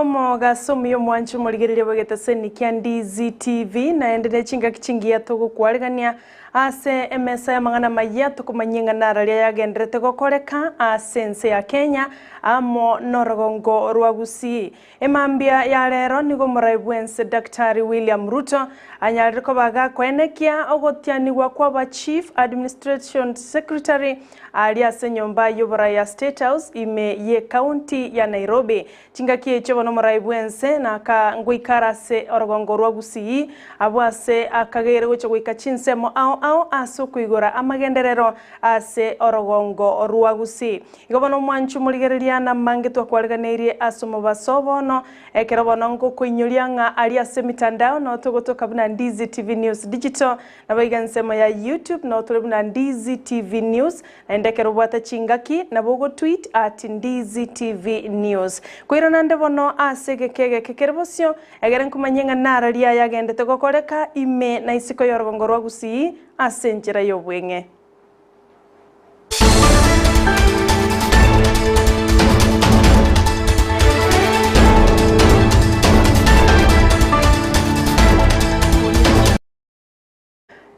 Omogaso omuya omwanche omorigereria bw'egeteseni kia Ndizi TV, naende ne chingaki chingiya togokwarigania ase emesa y'amang'ana amayia tokomanyia ing'ana araria yagenderete gokoreka ase ense ya Kenya amo norogongo rwa Gusii. Emambia ya rero nigo omorai bw'ense Daktari William Ruto anyarire koba gakoenekia ogotianigwa kw'aba Chief Administration Secretary Aria ase enyomba y'oborai ya State House ime y'ecounty ya Nairobi. Chingaki echio bono omorai bw'ense naka ngoikare ase orogongo rwa Gusii, abwo ase akageire gocha goika chinsemo ao ao ase okoigora amagenderero ase orogongo rwa Gusii. Igo bono omwanchi omorigereria namange twakwariganeirie ase omobaso bono, ekero bono ngokoinyoria ng'a aria ase emitandao noo togotoka buna Ndizi TV News Digital, Naboigo ensemo ya YouTube noo tore buna Ndizi TV News, naende ekero obwate chingaki nabo ogotweet at Ndizi TV News. Koirana nde bono ase egeka egeke kere bosio, egere nkomanyie ng'a nara riaye agendete gokoreka ime na isiko y'orogongo rwa Gusii ase enchera y'obweng'e.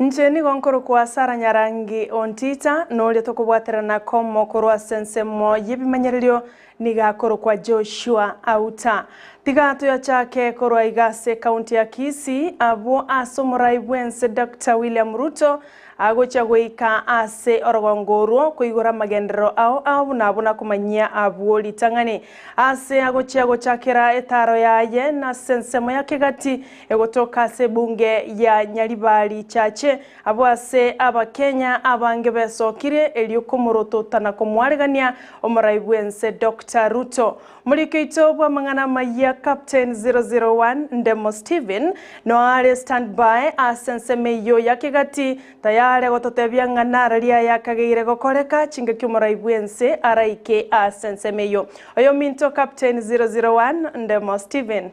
Inche nigo nkorokwa Sara Nyarangi Ontita, na oria tokobwaterana komo korwa ase ensemo y'ebimanyererio nigo akorokwa Joshua Auta. Tiga toyachake korwa iga ase ekaunti ya Kisii, abwo ase omorai bw'ense Doctor William Ruto agochia goika ase orogongo orwo koigora amagenderero ao ao buna abwo nakomanyia abwo ritang'ani. Ase agochia gochakera etaaro yaye nase ensemo ya Kegati Egotoka ase ebunge ya Nyaribari Chache, abwo ase Abakenya abange besokire erio komorotota na komoaregania omorai bw'ense Doctor Ruto. Omoriki oito bw'amang'ana amayia Captain 001 Ndemo Stephen noare stand by ase ensemo eyio ya Kegati tayare gototebia ng'a nararia ayakageire gokoreka chingaki omorai bw'ense araike ase ensemo eyio. Oyominto Captain 001 Ndemo Stephen.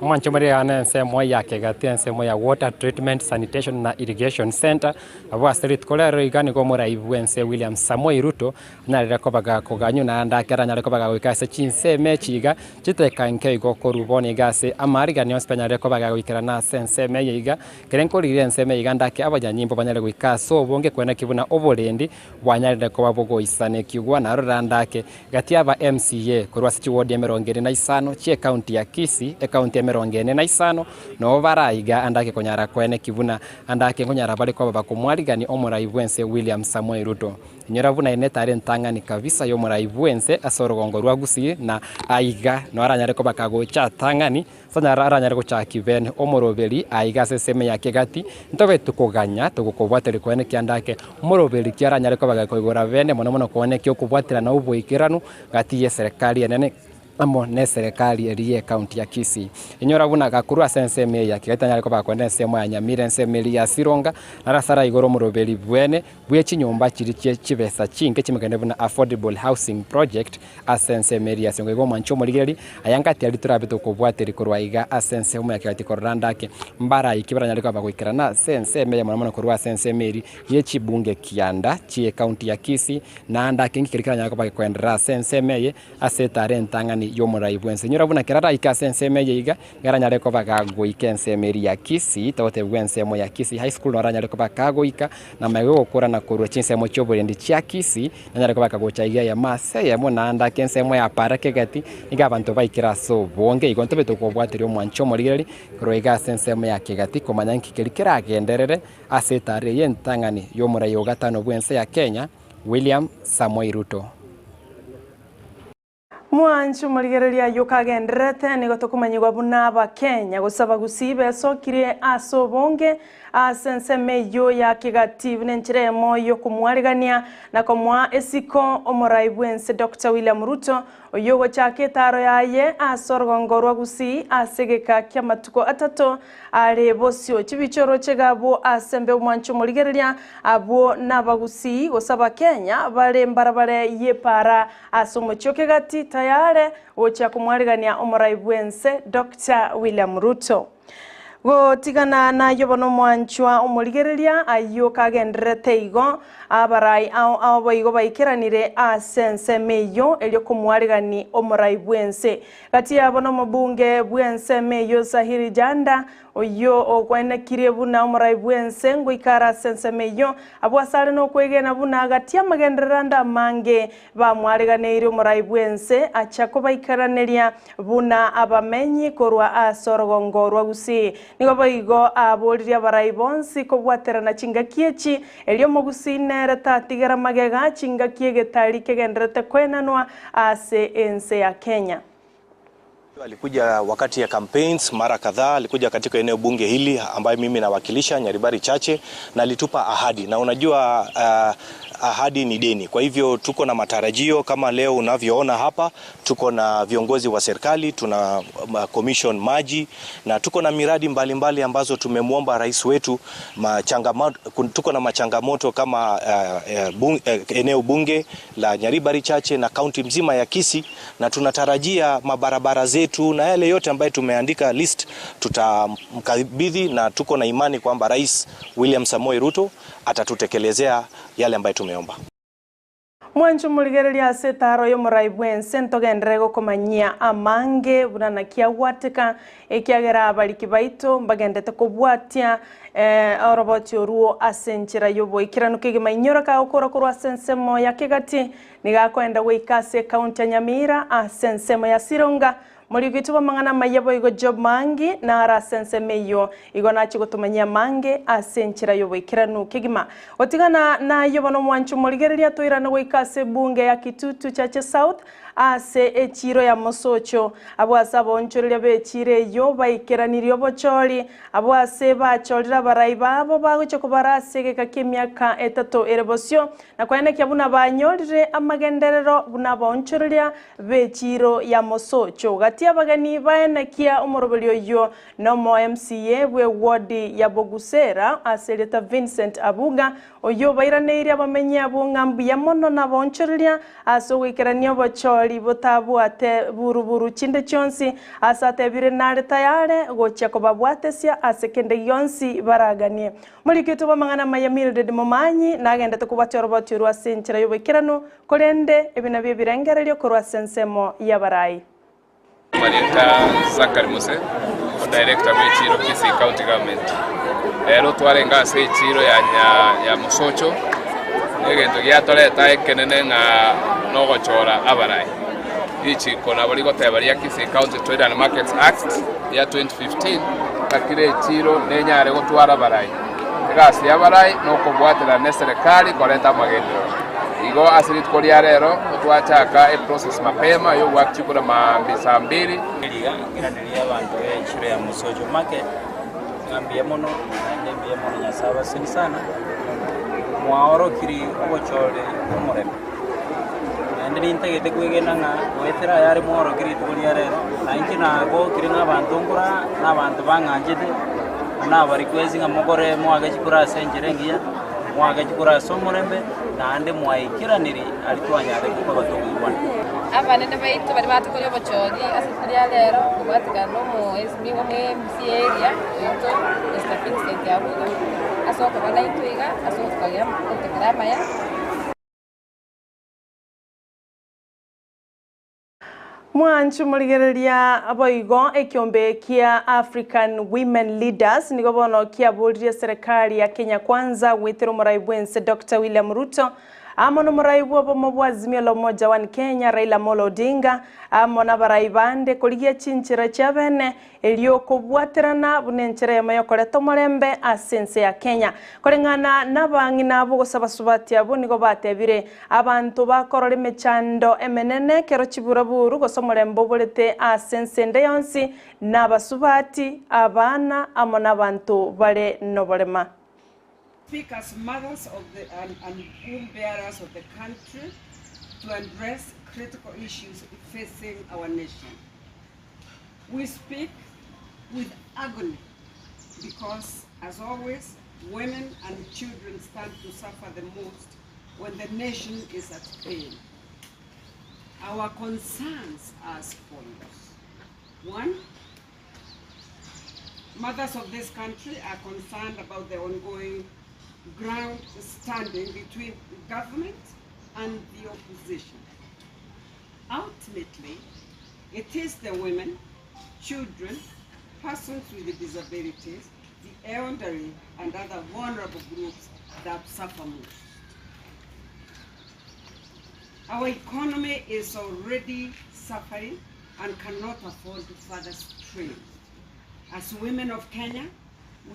Omwancho more iga na ensemo ya Kegati, ensemo ya Water Treatment, Sanitation na Irrigation Centre, abwo ase rituko rero iga nigo omorai bw'ense William Samoei Ruto anyarire koba gakoganywa naende ekero anyare koba gagoika ase chinsemo echi iga, chidakika nke igo korwa bono iga ase amaarigani onsi anyarire koba gagoikerana ase ensemo eye iga, ekero nkorire ensemo eye iga ndake abanyanyimbo banyare goika ase obonge kweneki buna oborendi bwanyarire koba bogoisanekigwa narorere ande ake. Gati y'aba MCA korwa ase chiwodi emerongo ene na isano chi'ecounty ya Kisii, ecounty emerongo ene na isano, nabo baraiga ande ake konyara koeneki buna ande ake nkonyara bare koba bakomwarigania omorai bw'ense William Samoei Ruto. Inyora buna ere netare entang'ani kabisa y'omorai bw'ense ase orogongo rwa Gusii na aiga nabo aranyare koba kagocha atang'ani Ase aranyare gochaki bene omoroberi aiga ase ensemo ya kegati, ntobe tokoganya togokobwateria koene kianda ake, omoroberi ki aranyare koba gakoigora bene mono mono koene ki okobwaterana oboikeranu gati y'eserekari enene amo n'eserekari eria y'ecounty ya Kisii. Inyora buna gakorwa ase ensemo eye ya kegati anyare koba gakoenda ensemo ya Nyamira, ensemo eria ya Sironga, naro ase araigore omoroberi bwene bwe chinyomba chiria chie chibesa chinke chimekane buna Affordable Housing Project ase ensemo eria ase igo omwanche omorigereria, aya ngati aria torabe tokobwateria korwa aiga ase ensemo ya kegati korora ande ake, mbaraiki baranyare koba bagoikerana ase ensemo eye mono mono korwa ase ensemo eria ye chibunge kianda chie county ya Kisii, naende ake inki keria keranyare koba gekoenderera ase ensemo eye ase etara entang'ani y'omorai bw'ense. Inyora buna kera araike ase ensemo eye iga, nigo aranyare koba gagoika ensemo eria ya Kisii, togotebigwa ensemo ya Kisii High School noro aranyare koba kagoika, na amaiga ogokorana korwa chinsemo chi'oborendi chia Kisii, nanyare koba kagocha iga eyemo ase eyemo, naende ake ensemo ya Para Kegati, nigo abanto baikire ase obonge. Igo ntobe tokobwateria omwancho omorigereria korwa iga ase ensemo ya Kegati komanya nki keria keragenderere ase etari eye entang'ani y'omorai o gatano bw'ense ya Kenya, William Samoei Ruto. Mwanche omorigereria ayio kagendererete, nigo tokomanyigwa buna Abakenya gose Abagusii besokirie ase obonge ase ensemo eyio ya kegati buna enchera eyemo y'okomwarigania na komoa esiko omorai bw'ense Doctor William Ruto oyio ogochaka etaaro yaye ase orogongo rwa Gusii ase egeka ki'amatuko atato Are bosio chibicha oroche gabwo ase embe omwanche omorigereria, abwo nabagusii gose abakenya bare mbarabare y'epaara ase omochie o Kegati tayare gochia komwarigania omorai bw'ense Doctor William Ruto. Gotigana nayio bono omwanchwa omorigereria ayio kagendererete igo, abarai ao ao boigo baikeranire ase ensemo eyio erio komwaregani omorai bw'ense. Gati yabo nomobunge bw'ensemo eyio Zahiri Janda, oyio okwenekirie buna omorai bw'ense ngoika are ase ensemo eyio, abwo asare nokwegena buna gati amagenderero ande amange Bamwareganeirie omorai bw'ense acha kobaikeraneria buna abamenyi korwa ase orogongo rwa Gusii. Nigo boigo aboririe abarai bonsi kobwaterana chingaki echi, erio omogusii nere tatigera magega chingaki egetari kegendererete koenanwa ase ense ya Kenya. Alikuja wakati ya campaigns mara kadhaa, alikuja katika eneo bunge hili ambayo mimi nawakilisha Nyaribari Chache, na alitupa ahadi, na unajua ahadi ni deni. Kwa hivyo tuko na matarajio kama leo unavyoona hapa, tuko na viongozi wa serikali, tuna commission maji na tuko na miradi mbalimbali mbali ambazo tumemwomba rais wetu machangamoto, tuko na machangamoto kama eneo bunge la Nyaribari Chache na kaunti mzima ya Kisii, na tunatarajia mabarabara zetu na yale yote ambayo tumeandika list tutamkabidhi, na tuko na imani kwamba Rais William Samoei Ruto atatutekelezea yale ambayo tumeomba. Mwanche omorigereria ase etaro y'omorai bw'ense ntogenderere gokomanyia amange buna naki agwateka, ekiagera abariki baito mbagendete kobwatia oroboti orwo ase enchera y'oboikeranu kegima. Inyora kagokora korwa ase ensemo ya Kegati, nigo akoenda goika ase ekaunti ya Nyamira ase ensemo ya Sironga. Morigetie bw'amang'ana amaya boigo Job Mangi naro ase ensemo eyio, igo nachie gotomanyia amange ase enchera y'oboikeranu kegima. Gotigana nayio bono omwancho omorigereria toirane goika ase ebunge ya Kitutu Chache South ase echiiro ya Mosocho. Abwo ase abaonchoreria b'echiiro eyio baikeranirie obochori, abwo ase bachorire abarai babo bagochia kobara ase egeka ki'emiaka etato ere bosio, na koenekia buna banyorire amagenderero buna abaonchoreria b'echiiro ya Mosocho. Gati abageni baenekia omoroberio oyio nomo MCA bw'ewodi ya Bogusera ase erieta Vincent Abuga, oyio obairaneirie abamenyi abwo ng'a mbuya mono nabaonchoreria ase ogoikerania obochori botabwate buruburu chinde chionsi, ase atebire nare tayare gochia kobabwatesia ase kende gionsi baraganie. Moriketwe bw'amang'ana amaya Mildred Momanyi nagendete kobwatia oroboti orwo ase enchera y'oboikeranu, korende ebi nabio ebirengererio korwa ase ensemo y'abarai. Marieta Zachary Mose, Odirector bw'echiiro Kisii County Government. Rero twarenge ase echiiro ya ya Mosocho, egento giatoreta ekenene ng'a nogochora abarai. Richiko nabo rigoteba ria Kisii County Trade and Markets Act ya 2015 ng'a kera echiiro nenyare gotwara abarai. Egasi y'abarai nokobwaterana neserekari koreta amagenderero. Igo ase rituko ria rero twachaka eprocess mapema yogoaka chikura maambia saa mbiri. Riga ngiranerie abanto b'echiro ya Mosocho Market ng'a mbuya mono naende mbuya mono Nyasae abaseni sana, mwaorokiri obochori bw'omorembe. Naende nintagete kwegena ng'a goetera ayare mwaorokia rituko ria rero, na inche nagokire ng'a abanto nkora na abanto bang'anchete, buna abarequest ng'a mokore moake chikura ase enchera engiya, moake chikura ase omorembe, naende mwaikeraniri aria twanyarete koba tokoigwana. Abanene baito baria batokoria obochori ase rituko ria rero kobwatekana na omoesimiwa omo MC area oito Mister Vincent Abuga ase okoba naintwe iga ase ogotokagira gototakera amaya. Mwanche morigereria boigo ekiombe kia African Women Leaders nigo bono kiaboririe serikali ya Kenya Kwanza goetera omorai bwense Doctor William Ruto amo nomorai bw'obomo bwa Azimio la Umoja One Kenya Raila Amolo Odinga amo nabarai bande korigia chinchera chiabene Erio kobwaterana buna enchera eyemo y'okoreta omorembe ase ense ya Kenya. Koreng'ana nabang'ina abwo gose abasubati abwo nigo batebire, Abanto bakorora emechando emenene ekero chiburaburu gose omorembe oborete ase ense ende yonsi, nabasubati, abana, amo nabanto bare noborema. Speak as mothers of the and, and womb bearers of the country to address critical issues facing our nation. We speak with agony because, as always, women and children stand to suffer the most when the nation is at pain. Our concerns are as follows. One, Mothers of this country are concerned about the ongoing ground standing between government and the opposition. Ultimately, it is the women, children, persons with disabilities, the elderly, and other vulnerable groups that suffer most. Our economy is already suffering and cannot afford further strain. As women of Kenya,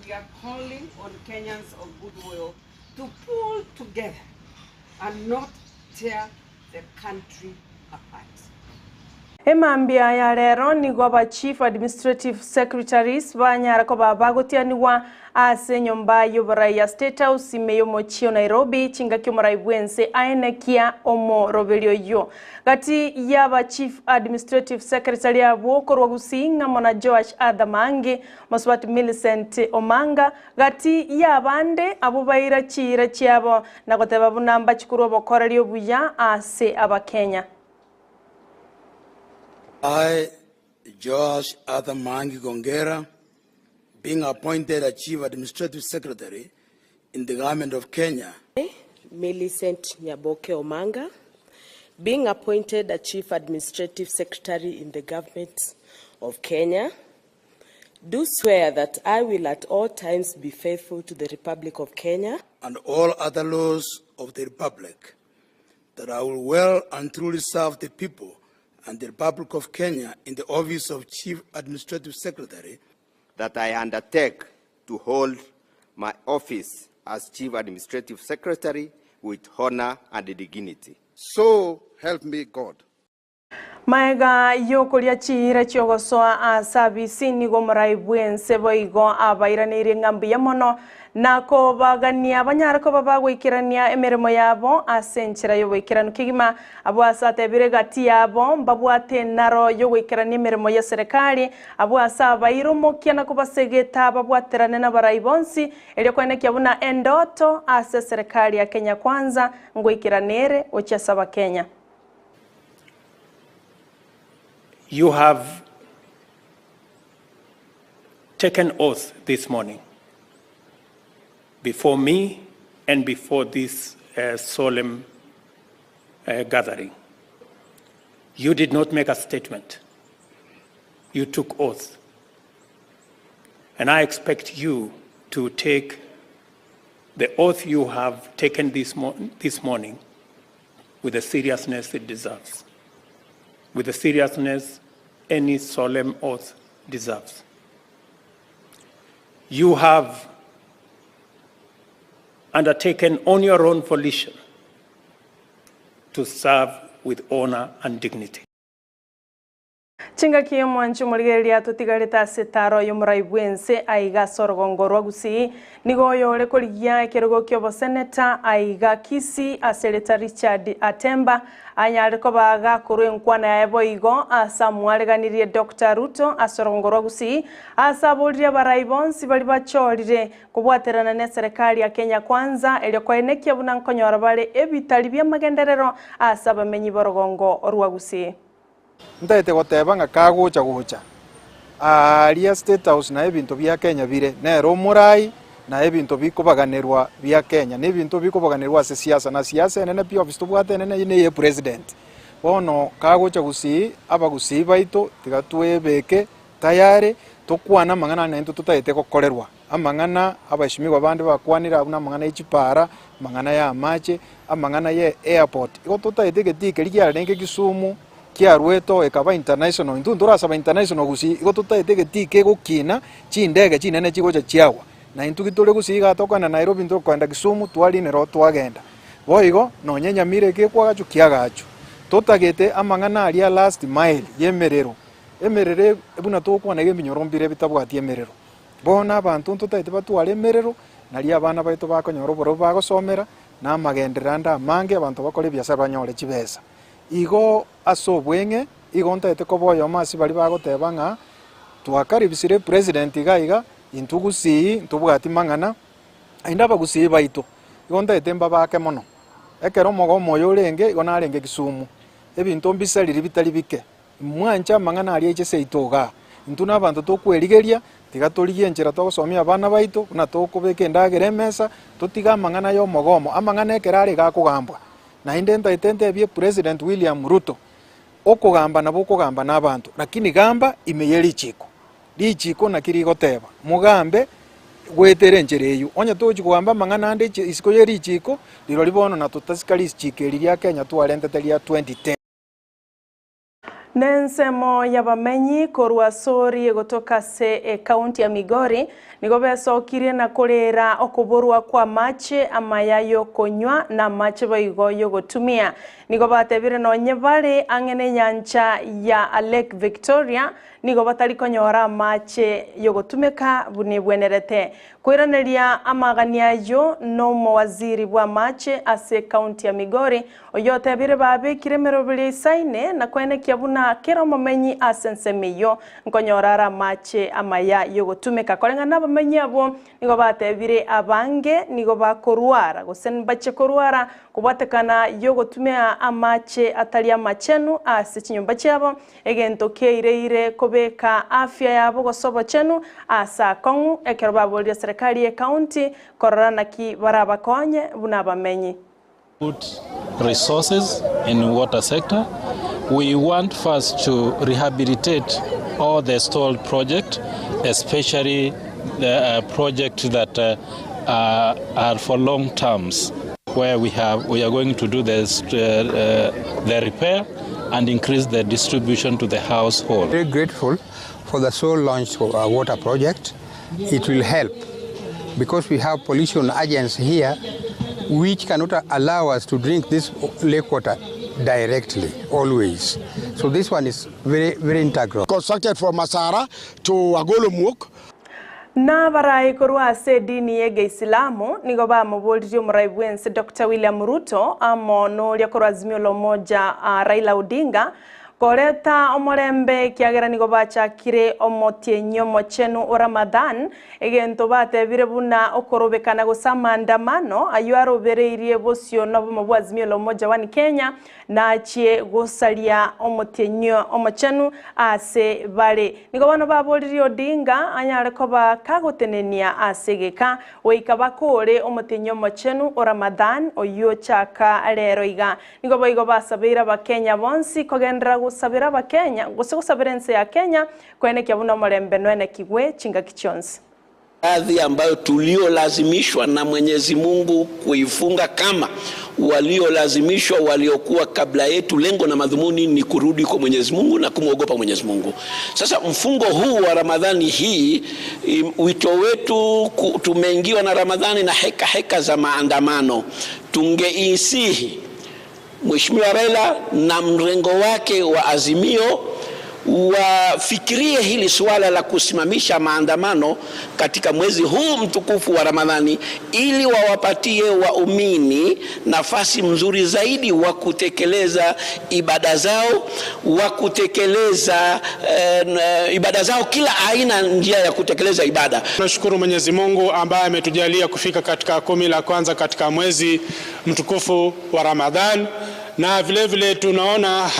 we are calling on Kenyans of goodwill to pull together and not tear the country apart. Emambia ya rero nigo aba Chief Administrative Secretaries banyara koba bagotianigwa ase enyomba y'oborai ya State House ime y'omochie o Nairobi chingaki omorai bwense aenekia omoroberi oyio. Gati y'aba Chief Administrative Secretary abwo korwa Gusii ng'amo na Joash Arthur Maangi, Mosubati Millicent Omanga, gati y'abande abwo baira chiira chiabo na goteba buna mbachi korwa obokoreri obuya ase Abakenya. I, Joash Arthur Maangi Gongera, being appointed a Chief Administrative Secretary in the Government of Kenya. I, Millicent Nyaboke Omanga, being appointed a Chief Administrative Secretary in the Government of Kenya, do swear that I will at all times be faithful to the Republic of Kenya and all other laws of the Republic, that I will well and truly serve the people and the Republic of Kenya in the office of Chief Administrative Secretary. That I undertake to hold my office as Chief Administrative Secretary with honor and dignity. So help me God. Maega yokoria chiira chiogosoa ase abisi nigo omorai bwense boigo abairaneirie ng'a mbuya mono na kobagania banyare koba bagoikerania emeremo yabo ase enchera y'oboikeranu kegima abwo ase atebire gati yabo mbabwate naro yogoikerania emeremo ya serikali abwo ase abairomokia na kobasegeta babwaterane na barai bonsi erio koenekia buna endoto ase serikali ya Kenya Kwanza ngoikeranere gochia ase abakenya. You have taken oath this morning before me and before this solemn gathering. You did not make a statement. You took oath. And I expect you to take the oath you have taken this morning with the seriousness it deserves, with the seriousness any solemn oath deserves. You have undertaken on your own volition to serve with honor and dignity. Chingaki omwanchi omorigereria totigarete ase etaro y'omorai bwense aiga ase orogongo rwa Gusii nigo oyo ore korigia ekerogo kia oboseneta aiga Kisii ase ereta Richard Atemba anyare koba gakorwa enkwana yaye boigo ase amwareganirie Dr. Ruto ase orogongo rwa Gusii ase aboririe abarai bonsi bari bachorire kobwaterana na eserekari ya Kenya Kwanza erio koenekia buna nkonyora bare ebitari bi'amagenderero ase abamenyi b'orogongo rwa Gusii. Ntaete goteba ng'a kagocha gocha aaria State House na ebinto bia Kenya bire, nere omorai na ebinto bikobaganerwa bia Kenya, na ebinto bikobaganerwa ase siasa, na siasa enene pi office tobwate enene eyio neye president. Bono kagocha gusii, abagusii baito tiga twebeke tayari tokwane amang'ana aria naintwe totaete gokorerwa. Amang'ana abaheshimiwa bande bakwanire abwo namang'ana ye chipara, amang'ana ya amache, amang'ana ye airport. Igo totaete egetii keria kiarenge Kisumu, kiarwete oo ekaba international, intwe ntorasaba international gusii, igo totaete egetii kegokina chindege chinene chigocha chiagwa. Na intwe ki tore gusii igaa tokoenda Nairobi intwe tokoenda Kisumu twarinera oo twagenda. Boigo nonye Nyamira eke ekwagachwa kiagachwa. Totagete amang'ana aria last mile ye emerero, emerero buna togokwana iga ebinyoro mbire bitabwati emerero. Bono abanto ntotaete batware emerero, nario abana baito bakonyora oboreu bagosomera, na amagenderero ande amange abanto bakore ebiasara banyore chibesa. Igo ase obweng'e, igo ntaete koba oyomo ase baria bagoteba ng'a twakaribisire president iga iga, intwe gusii ntobwati mang'ana, naende abagusii baito, igo ntaete mbabake mono. Ekero omogomo oyo orenge, igo narenge Kisumu, ebinto mbisariri bitari bike. Mwanche amang'ana aria aiche seito igaa. Intwe nabanto tokwerigeria, Tiga torigie enchera togosomia abana baito buna tokobeka endagera emesa, totige amang'ana y'omogomo, amang'ana ekero are iga akogambwa. Naende ntaete ntebie President William Ruto, okogamba nabo okogamba na abanto, lakini gamba ime ye richiko. Richiko naki rigoteba, mogambe goetera enchera eyio. Onye togochia kogamba amang'ana ande isiko ye richiko, rirorio bono na totasika richiko eri ria Kenya twarentete ria 2010. Nensemo y'abamenyi korwa Sori gotoka ase ekaunti ya Migori nigo besokirie na korera okoborwa kw'amache amaya y'okonywa na amache boigo y'ogotumia. Nigo batebire nonye bare ang'e nenyancha ya Lake Victoria nigo batari konyora amache y'ogotumeka buna ebwenerete. Koiraneria amagani ayio nomowaziri bw'amache ase ekaunti ya Migori Oyotebire babekire emeroberi eisaine, na koenekia buna kera omomenyi ase ensemo eyio nkonyora are amache amaya y'ogotumeka. Koreng'ana nabamenyi abwo nigo batebire abange nigo bakorwara gose mbache korwara kobwatekana y'ogotumia amache atari amachenu ase chinyomba chiabo, egento keireire kobeka afya yabo gose obochenu ase akong'u ekero baborire serikali y'ecounty korora naki barabakonye buna abamenyi. Put resources in water sector. We want first to rehabilitate all the stalled project, especially the project that are for long terms, where we have we are going to do the, the repair and increase the distribution to the household. Very grateful for the so launched water project. It will help because we have pollution agents here which cannot allow us to drink this lake water directly always. So this one is very, very integral. Constructed from Masara to Agolomuk. Nabarai korwa ase edini y'Egeisilamu nigo bamoboririe omorai bw'ense Doctor William Ruto amo noria korwa Azimio la Umoja Raila Odinga Koreta omorembe, ekiagera nigo bachakire omotienyi omochenu o Ramadhan, egento batebire buna okorobekana gose amaandamano ayio arobereirie bosio nobomo bwa Azimio la Umoja One Kenya nachie gosaria omotienyi omochenu ase bare. Nigo bono baboririe Odinga anyare koba kagotenenia ase egeka goika bakoore omotienyi omochenu o Ramadhan oyio ochaka rero iga. Nigo boigo basabeire Abakenya bonsi kogenderera gosabera Abakenya, gose gosabera ense ya Kenya, koenekia buna omorembe noenekigwe chingaki chionsi. Baadhi ambayo tuliolazimishwa na Mwenyezi Mungu kuifunga kama waliolazimishwa waliokuwa kabla yetu, lengo na madhumuni ni kurudi kwa Mwenyezi Mungu na kumwogopa Mwenyezi Mungu. Sasa mfungo huu wa Ramadhani hii, wito wetu, tumeingiwa na Ramadhani na heka heka za maandamano, tungeisihi Mheshimiwa Raila na mrengo wake wa Azimio wafikirie hili suala la kusimamisha maandamano katika mwezi huu mtukufu wa Ramadhani ili wawapatie waumini nafasi mzuri zaidi wa kutekeleza ibada zao, wa kutekeleza ibada zao kila aina njia ya kutekeleza ibada. Tunashukuru Mwenyezi Mungu ambaye ametujalia kufika katika kumi la kwanza katika mwezi mtukufu wa Ramadhan na vile vile tunaona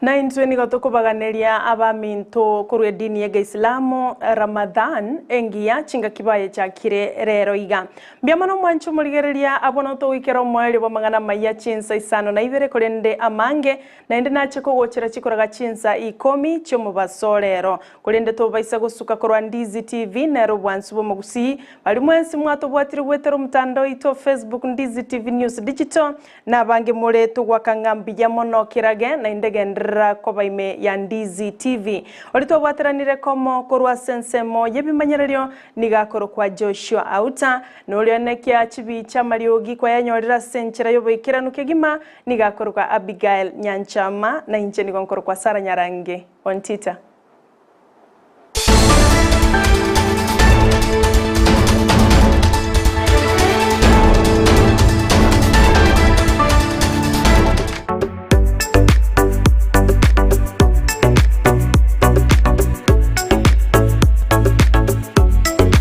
Na intwe nigo tokobaganeria abaminto korwa edini y'Egeisilamu Ramadhan engiya chingaki bayechakire rero iga. Mbuya mono mwanche omorigereria abwo nabo togoikera omoerio bw'amang'ana amaya chinsa isano na ibere korende amange naende nache kogochera chikoraga chinsa ikomi chi'omobaso rero. Korende tobaisa gosuka korwa Ndizi TV nere obwansu bw'omogusii baria mwensi mwatobwatire goetera omotandao oito o Facebook Ndizi TV News Digital Nabange more togwaka ng'a mbuya mono kerage, naende genderera koba ime ya Ndizi TV. Oria twabwateranire komo korwa ase ensemo y'ebimanyererio nigo akorokwa Joshua Auta, na oria onekia chibicha amariogi kwayanyorire ase enchera y'oboikeranu kegima nigo akorokwa Abigael Nyanchama, na inche nigo nkorokwa Sarah Nyarange Ontita.